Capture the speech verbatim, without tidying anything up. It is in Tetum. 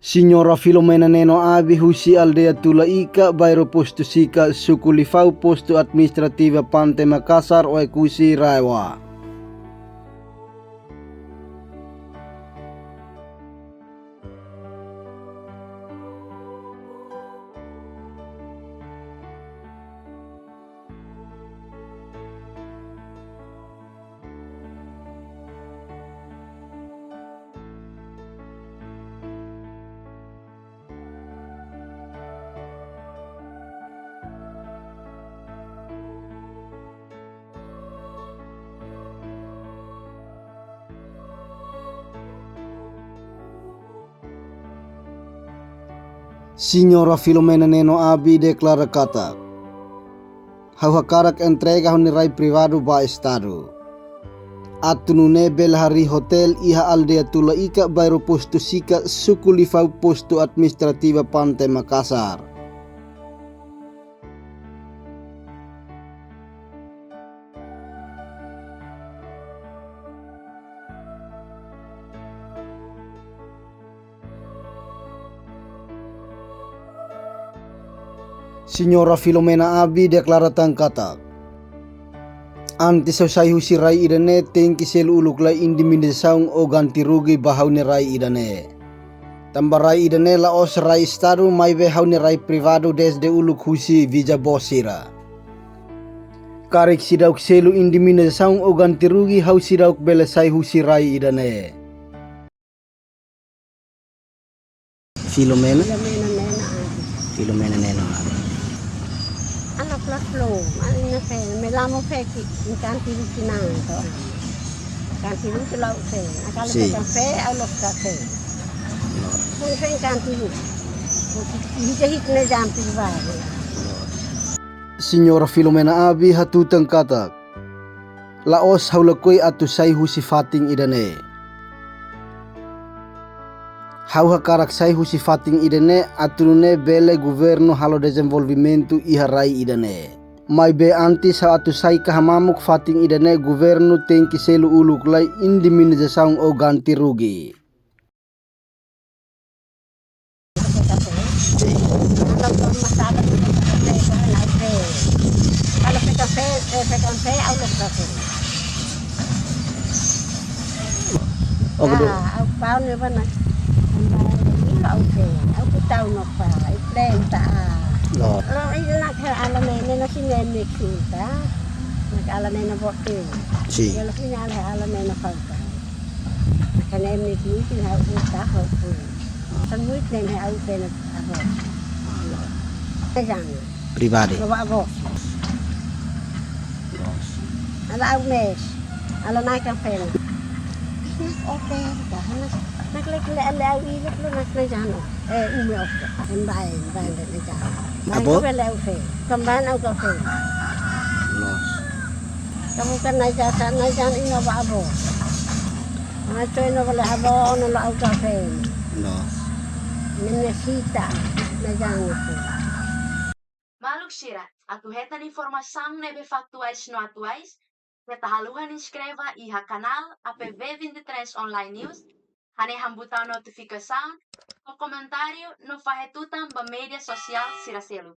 Señora Filomena Neno Abi husi aldeia Tula Ika, bairru Postu Sika, suku Lifau, postu administrativu Pante Makasar, Oekusi, RAEOA. Señora Filomena Neno Abi deklara katak, ha'u hakarak entrega ha'u-nia rai privadu ba Estadu, atu nune'e bele harii hotel iha aldeia Tula Ika, bairru Postu Sika, suku Lifau, postu administrativu Pante Makasar. Señora Filomena Abi deklara tan katak, antes ha'u sai husi rai ida-ne'e, tenke selu uluk lai indemnizasaun ou ganti rugi ba ha'u-nia rai ida-ne'e. Tanba rai ida-ne'e la'ós rai Estadu, maibé ha'u-nia rai privadu dezde uluk husi bizavó sira. Karik seidauk selu indemnizasaun ou ganti rugi, ha'u seidauk bele sai husi rai ida-ne'e. Filomena? Filomena Neno Abi. Filomena Neno Abi. Ana fla flo, ana fe, me lamo fe ki, mi kanti ruki nan to. Kanti ruki lau fe, akala fe kan fe, au lo ka fe. Kun fe kanti ruki. Ida hit ne jam pi ba. Señora Filomena Abi hatutan katak, la'ós ha'u lakohi atu sai husi fatin ida-ne'e. Ha'u hakarak sai husi fatin ida-ne'e atu nune'e bele governu halo dezenvolvimentu iha rai ida-ne'e. Maibé antes ha'u atu sai ka hamamuk fatin ida-ne'e, governu tenke selu uluk lai indemnizasaun ou ganti rugi. Kalau masada, kalau P K P, eh, P K P, au lo P K P. Oke, dulu. Ah, au pau ne bana. Au ke, au ku tau no pa, i plenta. Lo. Lo, i na ke ala ne, ne na si ne mik sinta. Na ke ala ne na bote. Si. Lo si ne ala, ala ne na falta. Maka ne mi ki ki na u ta ho u. San muit ne me au pena aho. Te jang. Pribadi. Lo ba bo. Ala au mes. Ala nai kan pena. Oke, dah na. Nak lek le le au i lek lo nak na jang. Eh, u me oke. Em bai, em bai le na jang. Abo? Bai ka bele au fe. Kamban au ka fe. Los. Kamu kan naik jasa, naik jalan ino ba abo. Naik coy no bele abo, no lo au ka fe. Los. Nene sita, naik jalan itu. Maluk sira, atu hetan informasaun ne'ebé faktuais no atuais, keta haluha inskreve iha kanál A P V vinte e três Online News, hanehan butaun notifikasaun, fó komentáriu no fahe tutan ba média sosiál sira seluk.